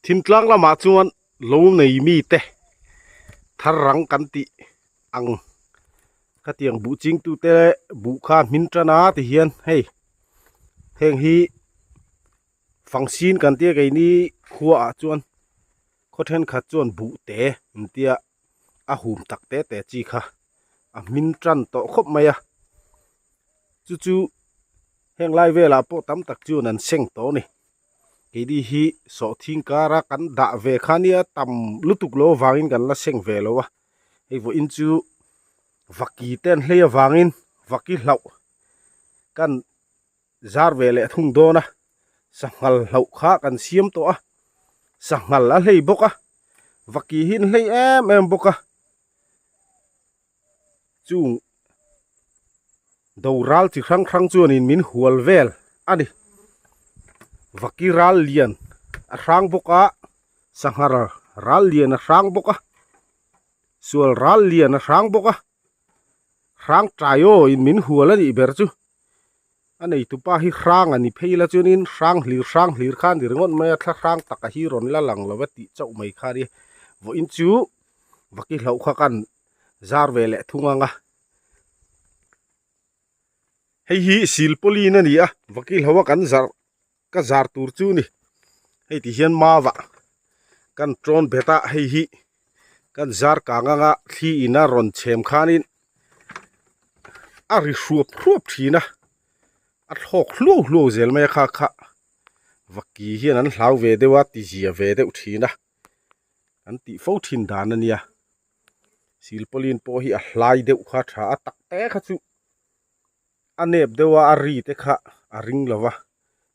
Thintlang lamah chuan lo nei mite thar rang kan tih ang khatiang buh chingtute buh kha hmin tan a ti hian hei heng hi fangsin kan tia keini khuaah chuan khaw thenkhat chuan buh te an tia a hum tak te te chi kha a hmin tan tawh khawp mai a chu chu heng lai velah pawh tam tak chuan an seng tawh a ni. Keini hi sawhthing kara kan dah ve kha nia tam lutuk lo avangin kan la seng ve lo a hei vawiin chu vaki te an hlei avangin vaki hlauh kan zar ve leh thung dawn a sanghal hlauh kha kan siam tawh a sanghal a hlei bawk a vaki hi an hlei em em bawk a chung do ral chi hrang hrang chuanin min hual vel a ni vaki ral lian a hrang bawk a sangha ral lian a hrang bawk a sual ral lian a hrang bawk a hrang tai aw in min hual a nih ber chu a neitupa hi hrang a ni phei la chuanin hrang hlir hrang hlir kha a ni ringawt mai a thla hrang taka hi rawn la lang lo va tih chauh mai kha a nia vawiin chu vaki hlauh kha kan zar ve leh thung ang a hei hi silpawlin a ni a vaki hlauh a kan zar ka zar tur chu ni hei ti hian mau ah kan tawn bet a hei hi kan zar kang anga thli in a rawn chhem khanin a ri hruap hruap thin a a thlawk hluau hluau zel mai a kha kha vaki hian an hlau ve deuh a ti zia ve deuh thin a an tih fo thin dan a nia silpawlin pawh hi a hlai deuh kha tha a tak te kha chu a nep deuh a a ri te kha a ring lo va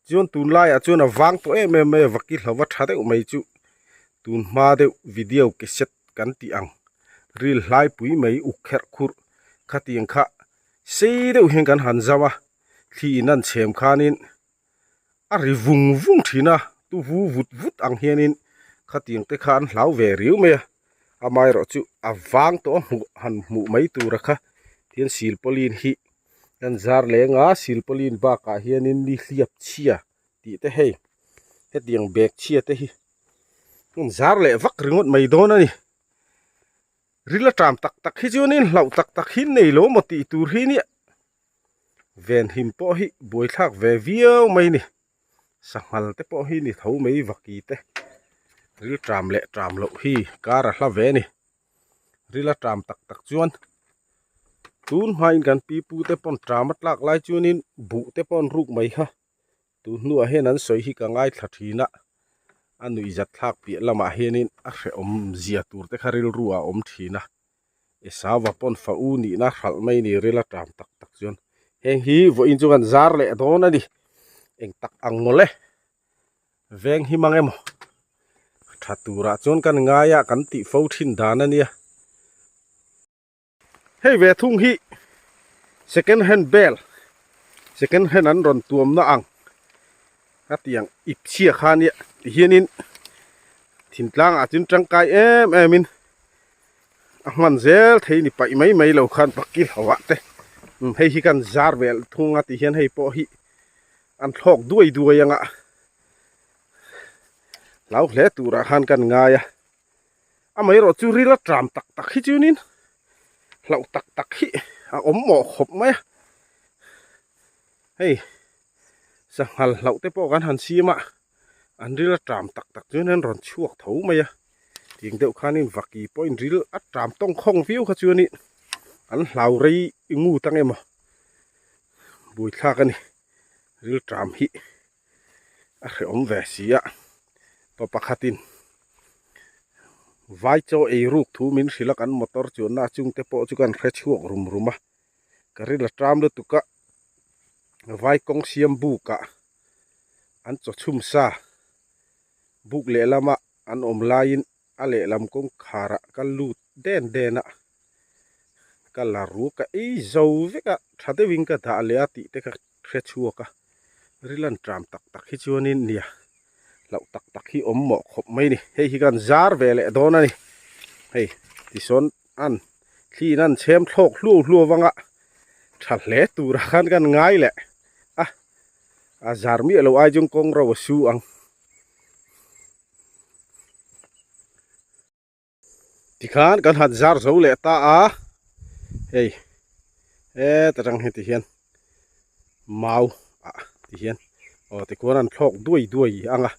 chuan tunlaiah chuan a vang tawh em em mai a vaki hlo va tha deuh mai chu tun hma deuh video cassette kan tih ang ril hlai pui mai uk kherh khurh khatiang kha sei deuh hian kan han zau a thli in an chhem khanin a ri vung vung thin a tu vu vut vut ang hianin khatiang te kha an hlau ve riau mai a amaherawh chu a vang tawh a hmuh han hmuh mai tura kha tihian silpawlin hi an zar leng a silpawlin bakah hianin ni hliap chhia tih te hei hetiang bag chhia te hi an zar leh vak ringawt mai dawn a ni ril a ṭam tak tak hi chuanin hlauh tak tak hi nei lo maw tih tur hi nia. Venhim pawh hi buaithlak ve viau mai a ni sanghal te pawh hi ni tho mai vaki te ril ṭam leh ṭam loh hi kar a hla ve a ni ril a ṭam tak tak chuan tun hmain kan pi pu te pawn ṭam a tlak lai chuanin buh te pawh an ruk mai kha tun hnuah hian an sawi hi ka ngaithla thin a a nuihzat thlak piah lamah hianin a hrehawm zia tur te kha rilru ah a awm thin a. Esauva pawn fa u nihna hralh mai ni ril a ṭam tak tak chuan heng hi vawiin chu kan zar leh dawn a ni eng tak ang mawlh e veng hi mang emaw tha turah chuan kan ngai a kan tih fo thin dan a nia hei ve thung hi second hand bel second hand an rawn tuamna ang a tiang ip chhia kha nia tihianin thingtlangah chuan tangkai em em in. a hman zel thei ni paih mai mai lo khan pakil ho ah te umm hei hi kan zar vel thung a ti hian hei pawh hi an thlawk duai duai anga hlau hle turah khan kan ngai a amaherawh chu ril a tram tak tak hi chuanin hlauh tak tak hi a awm mawh khawp mai a hei sanghal hlauh te pawh kan han siam a. An ril a ṭam tak tak chuan an rawn chhuak tho mai a tiang deuh khanin vaki pawhin ril a ṭam tawng khawng viau kha chuanin an hlau rei ngut ang emaw buaithlak a ni ril ṭam hi a hrehawm ve si a pa pakhatin vai chaw ei ruk thu min hrilh a kan motor chuanna chungte pawh chu kan hre chhuak rum rum a ka ril a ṭam lutuk a vai kawng siam buk ah. an chaw chhum sa buk lehlama an awm laiin a lehlam kawngkhar ah ka lut den den a ka la ru ka ei zo vek a tha deuhin ka dah leh a tih te ka hre chhuak a ril an tram tak tak hi chuanin nia hlauh tak tak hi awm mawh khawp mai a ni hei hi kan zar ve leh dawn a ni hei tisawn an thli in an chhem thlawk hluau hluau anga tha hle turah khan kan ngai leh a. A zar miah lo ai chuan kawng ro a su ang. Tikhan kan han zar zo leh ta a, hei heta tang hi tihian mau ah tihian aw tikhuan an thlawk duai duai ang a,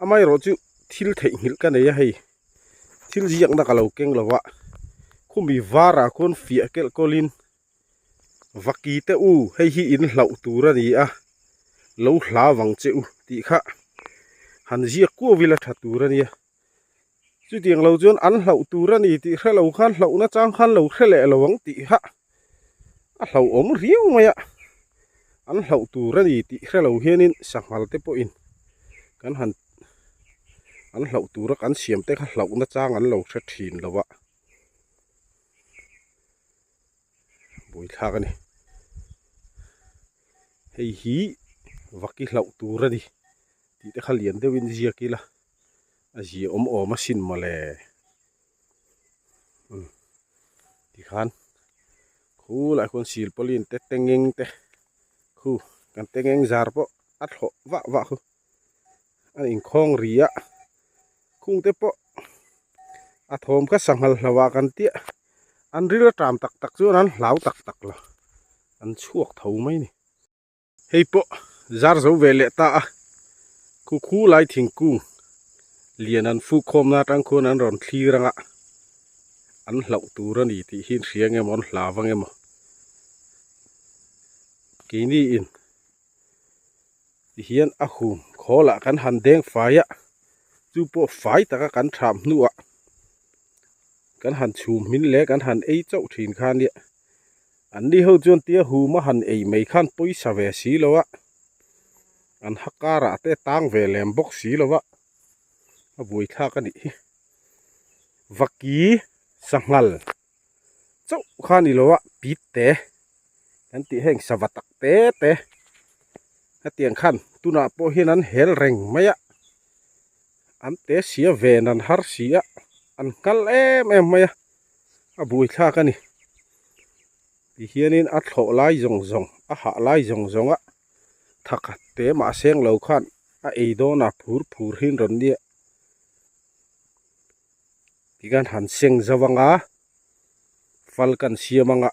amaherawh chu thil theihnghilh ka nei a hei thil ziakna ka lo keng lo a, khumi varah khuan fiah kelh kawlin Vaki te u, hei hi in hlauh tur a ni a, lo hla vang che u tih kha han ziak kuau ila tha tur a nia. Chutiang lo chuan an hlauh tur a ni tih hre lo khan hlauhna chang khan lo hre leh lo ang tih kha a hlauhawm riau mai a. An hlauh tur a ni tih hre lo hianin sanghal te pawhin kan han an hlauh tura kan siam te kha hlauhna chang an lo hre thin lo a. Buaithlak a ni. Hei hi vaki hlauh tur a ni tih te kha lian deuhin ziak ila a zia awm awm asin mawle. Umm tikhan khulaiah khuan silpawlin te tengeng te khu kan tengeng zar pawh a thlawh vah vah khu a inkhawng ri a khung te pawh a thawm kha sanghal hlo ah kan tia an ril a ṭam tak tak chuan an hlau tak tak lo an chhuak tho mai a ni. Hei pawh zar zo ve leh ta a khu khu lai thingkung lian an fuk khawmna atang khuan an rawn thlir anga an hlauh tur a ni tih hi an hria nge maw an hlau ang emaw keini in Tihian a hum khawlah kan han deng fai a, chu pawh fai taka kan tham hnuah kan han chhum hmin leh kan han ei chauh thin kha nia. An ni ho chuan tia hum a han ei mai khan pawisa ve si lo a, an ha karah te tang ve lem bawk si lo a, a buaithlak a nih hi. Vaki sanghal chauh kha ni lo a pit te kan tih heng sava tak te te hetiang khan tunah pawh hian an hel reng mai a an te sia ven an har si a an nghal em em mai a a buaithlak a ni tihianin a thlawh lai zawng zawng a hah lai zawng zawng a thakhat te mah seng lo khan a ei dawn a phur phur hi an rawn nia. Tikhan han seng zauh ang a, fal kan siam ang a,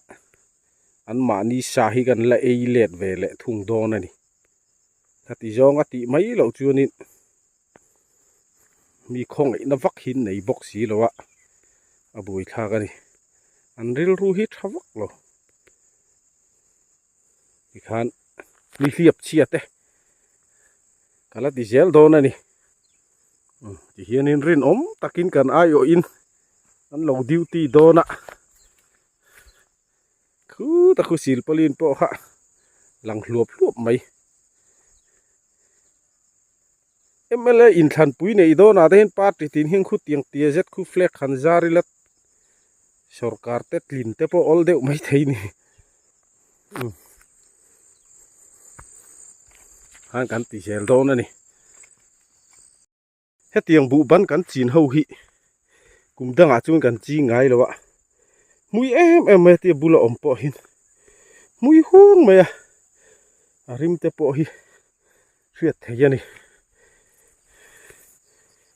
anmahni sa hi kan la ei let ve leh thung dawn a ni. Khati zawng a tih mai loh chuanin mi khawngaihna vak hi nei bawk si lo a, a buaithlak a ni. An rilru hi tha vak lo. Tikhan mi hliap chhia te ka la ti zel dawn a ni. Tihianin rinawm takin kan aiawhin an lo duty dawn a khuta khu silpawlin pawh kha lang hluap hluap mai M_L_A inthlanpui neih dawnah te hian party tin hian khu tiang tia zet khu flag han zar ila sorkar te tlin te pawh awl deuh mai thei ni khan kan ti zel dawn a ni. Hetiang buh ban kan chin ho hi kum dangah chuan kan ching ngai lo a, hmui em em mai a tia bula awm pawh hian hmui hung mai a, a rim te pawh hi hriat theih a ni.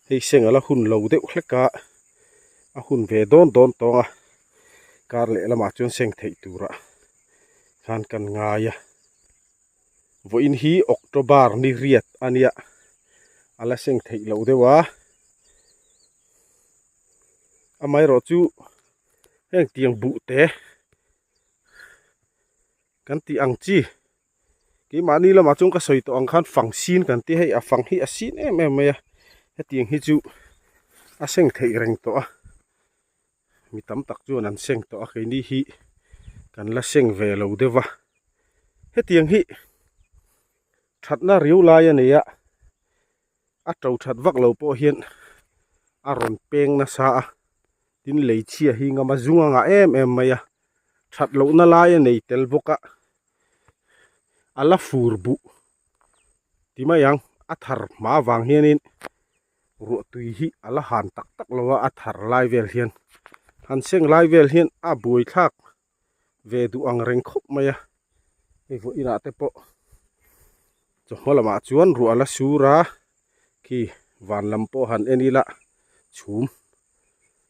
Hei seng ala hun lo deuh hlek a, a hun ve dawn dawn tawng a, kar lehlamah chuan seng theih turah khan kan ngai a. Vawiin hi October ni riat a nia, a la seng theih loh deuh a. Amaherawh chu heng tiang buh te kan tih ang chi keimahni lamah chuan ka sawi tawh ang khan fang sin kan ti hei a fang hi a sin em em mai a hetiang hi chu a seng theih reng tawh a. Mi tam tak chuan an seng tawh a keini hi kan la seng ve lo deuh va hetiang hi thatna riau lai a nei a a to that vak lo pawh hian a rawn peng nasa a tin lei chhia hi ngam a zung a ngah em em mai a that lohna lai a nei tel bawk a a la fur buh ti mai ang a thar hma vang hianin. Ruah tui hi a la han tak tak lo a, a thar lai vel hian han seng lai vel hian a buai thlak ve duh ang reng khawp mai a, hei vaw inah te pawh chawhma lamah chuan ruah a la sur a khi van lam pawh han en ila chhum.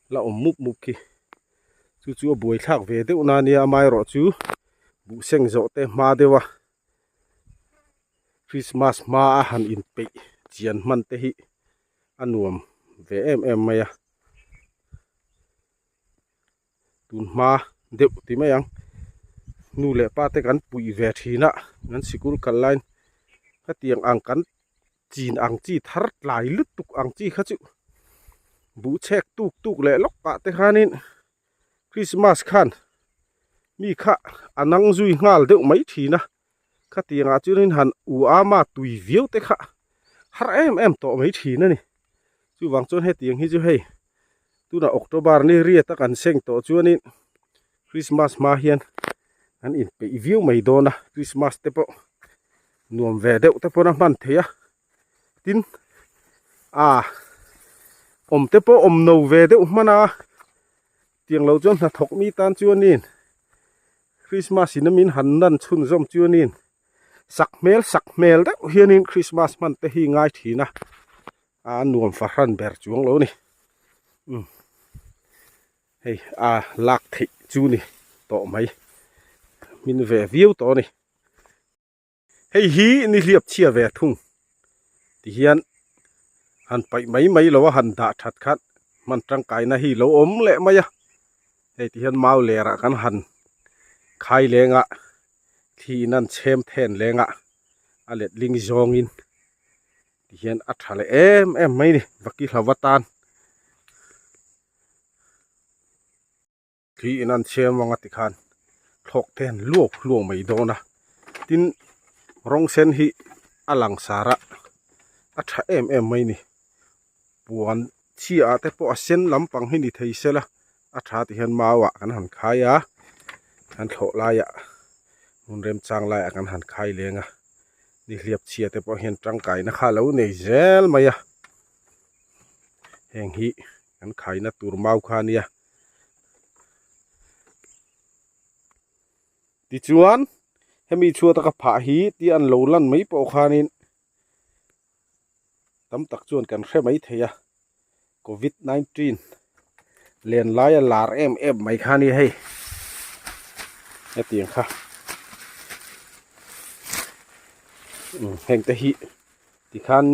La awm mup mup khi. Chu chu a buai thlak ve deuh na nia amaherawh chu buh seng zawh te hma deuh a Christmas hma a han inpeih chian hman te hi a nuam ve em em mai a. Tun hma deuh ti mai ang. Nu leh pa te kan puih ve thin a, kan sikul kal laiin hetiang ang kan chin ang chi thar tlai lutuk ang chi kha chu buh chhek tuk tuk leh lawk ah te khanin Christmas khan mi kha a nang zui nghal deuh mai thin a, khatiang ah chuanin han u ama tui viau te kha har em em tawh mai thin a ni. Chuvang chuan hetiang hi chu hei tunah October ni riat a kan seng tawh chuanin Christmas hma hian an inpeih viau mai dawn a, Christmas te pawh nuam ve deuh te pawn a hman theih a, tin ah awm te pawh awm no ve deuh hman a, tiang lo chuan hnathawk mi tan chuanin Christmas in a min han nan chhunzawm chuanin sak hmel sak hmel deuh hianin Christmas hman te hi ngai thin a, a nuam fahran ber chuang lo a ni umm. Hei a lak theih chu ni tawh mai hmin ve viau tawh a ni. Hei hi nihliap chhia ve thung ti hian han paih mai mai lo a han dah that khan hman tangkaina hi lo awm leh mai a hei ti hian mau ler ah kan han khai leng a thli in an chhem then leng a a letling zawng in ti hian a tha leh em em mai a ni vaki hlauh atan. Thli in an chhem vang a tikhan thlawk te an luak luak mai dawn a tin rawng sen hi a lang sar a a tha em em mai a ni puan chhiah ah te pawh a sen lampang hi ni thei sela a tha ti hian mau ah kan han khai a kan thlawh laiah hmun remchang laiah kan han khai leng a nihliap chhia te pawh hian tangkaina kha a lo nei zel mai a heng hi kan khaina tur mau kha a nia tichuan hemi chhuata ka phah hi tia an lo lan mai pawh khanin tam tak chuan kan hre mai thei a covid 19 len laia lar em em mai kha a ni hei hetiang kha heng te hi tikhan.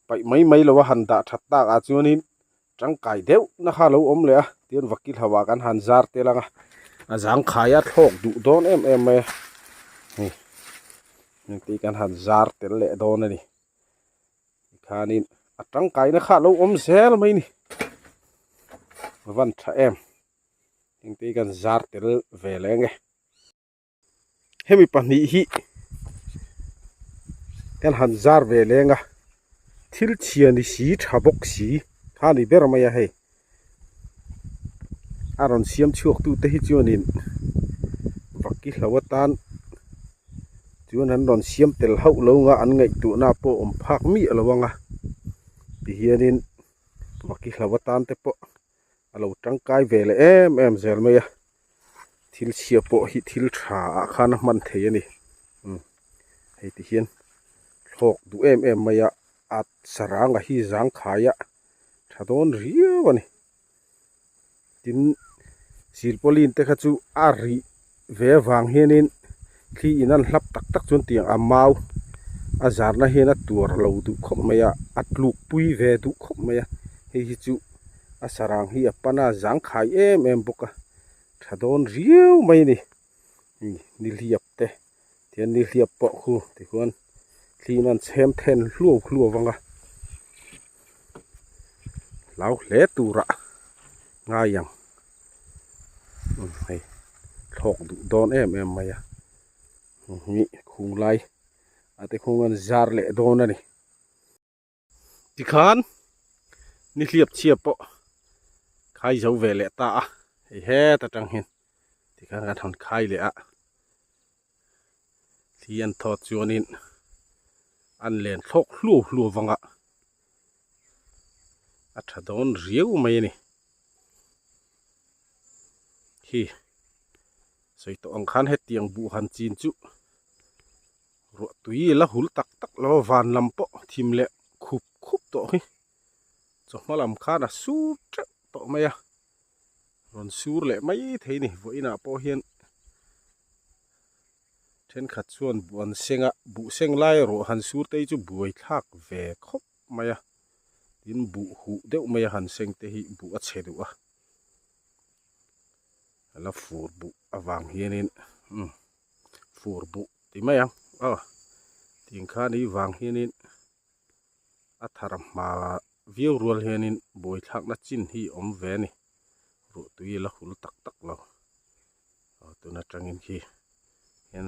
Paih mai mai lo a han dah that tak ah chuanin tangkai deuh na kha a lo awm leh a tichuan vakil ho ah kan han zar tel ang a a zangkhai a thlawk duh dawn em em mai a hei engti kan han zar tel leh dawn a ni tikhanin a tangkai na kha a lo awm zel mai a ni a van tha em engti kan zar tel ve leh ang e. Hemi pahnih hi kan han zar ve leng a thil chhia ni si tha bawk si kha ni ber mai a hei a rawn siam chhuak tu te hi chuanin vaki hlo atan chuan an rawn siam tel hauh lo ang a an ngaihtuahna pawh awm phak miah lo ang a tihianin vaki hlo atan te pawh a lo tangkai ve leh em em zel mai a thil chhia pawh hi thil tha ah khan a hman thei a ni umm hei ti hian thlawk duh em em mai a a saranga hi zangkhai a tha dawn riau a ni tin silpauline te kha chu a rih ve avang hianin thli in an hlap tak tak chuan tiang a mau a zarna hian a tuar lo duh khawp mai a a tluk pui ve duh khawp mai a hei hi chu a sarang hi a pan a zangkhai em em bawk a tha dawn riau mai a ni nihliap te tihian nihliap pawh khu tichuan thli in an chhem then hluau hluau ang a hlau hle turah ngai ang. Hei thlawk duh dawn em em mai a hei khung lai a te khung an zar leh dawn a ni tikhan nihliap chhia pawh khai zo ve leh ta a hei heta tang hian tikhan kan hawn khai leh a thli an thawt chuanin an len thlawk hluau hluau vang a a tha dawn riau mai a ni. Khi sawi tawh ang khan hetiang buh han chin chu ruah tui la hul tak tak lo a van lam pawh thim leh khup khup tawh hi. Chawhma lam khan a sur teuh tawh mai a, rawn sur leh mai thei a ni. Vawiinah pawh hian thenkhat chuan buh an seng a, buh seng lai erawh han sur te hi chu buai thlak ve khawp mai a, tin buh huh deuh mai a han seng te hi buh a chhe duh a, a la fur buh avang hianin umm fur buh ti mai ang aw tiang khan i vang hianin. A thar hma viau rual hianin buaithlakna chin hi a awm ve a ni. Ruahtui a la hul tak tak lo. Aw tun atangin khi hian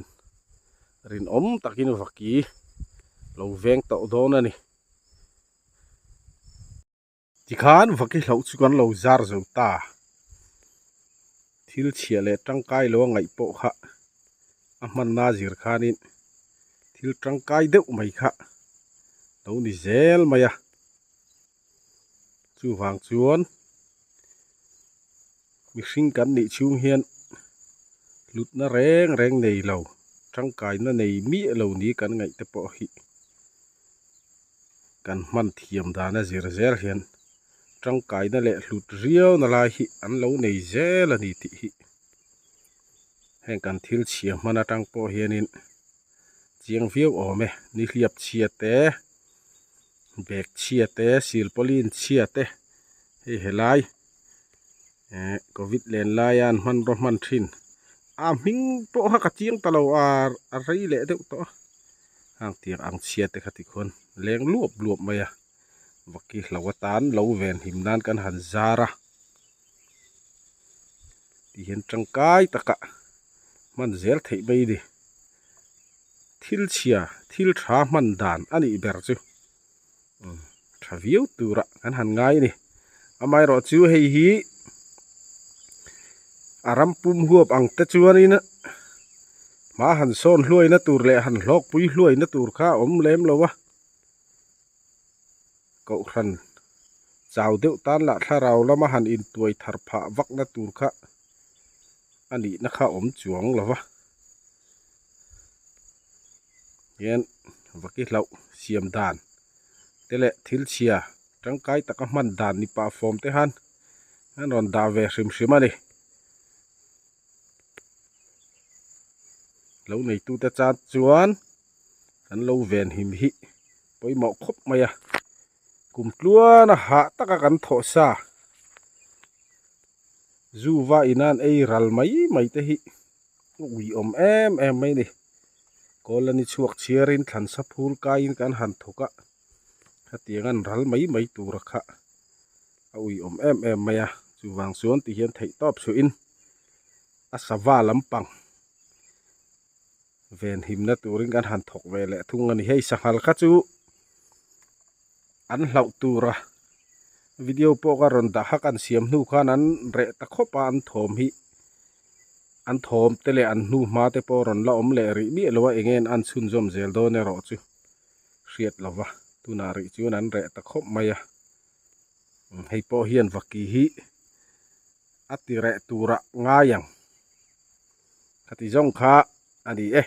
rinawm takin vaki lo veng tawh dawn a ni. Tikhan vaki hlauh chu kan lo zar zo ta. Thil chhiah leh tangkai lo a ngaih pawh kha a hmanna zir khanin thil tangkai deuh mai kha lo ni zel mai a. Chuvang chuan mihring kan nih chhung hian hlutna reng reng nei lo, tangkaina nei miah lo ni kan ngaih te pawh hi. Kan hman thiam dana zir zel hian tangkaina leh hlut riauna lai hi an lo nei zel a ni tih hi heng kan thil chhia hman atang pawh hianin chiang viau awm e. Nihliap chhia te, bag chhia te, silpauline chhia te hei helai eh covid len laia an hmanraw hman thin a hming pawh kha ka chiang ta lo a a rei leh deuh tawh a. Hang tiang ang chhia te kha tikhuan leng luap luap mai a, vaki hlo atan lo ven him nan kan han zar a, ti hian tangkai taka hman zel theih mai a ni. Thil chhia thil tha hman dan a nih ber chu tha viau tura kan han ngai a ni. Amaherawh chu hei hi a ram pum huap ang te chuanin hma han sawn hluaina tur leh han hlawkpui hluaina tur kha a awm lem lo a, kohhran chau deuh tan lah thlarau lama han intuai thar phah vakna tur kha a nihna kha a awm chuang lo va. Hian vaki hlauh siam dan te leh thil chhia tangkai taka hman dan ni pah fawm te khan an rawn dah ve hrim hrim a ni. Lo neitute chan chuan kan lo venhim hi pawimawh khawp mai a, kum tluana hah taka kan thawh sa zu va inan ei ral mai mai te hi a ui awm em em mai a ni. Kawl a ni chhuak chhiarin thlansa phul kaiin kan han thawk a, khatiang an ral mai mai tura kha a ui awm em em mai a, chuvang chuan ti hian theih tawp chhuahin a sava lampang venhimna turin kan han thawk ve leh thung a ni. Hei sanghal kha chu an hlauh tura video pawh ka rawn dah kha kan siam hnu khan an reh ta khawp a an thawm hi an thawm te leh an hnu hma te pawh rawn la awm leh rih miah lo a eng nge an chhunzawm zel dawn erawh chu hriat lo va tunah rih chuan an reh ta khawp mai a hei pawh hian vaki hi a ti reh turah ngai ang khati zawng kha a ni e.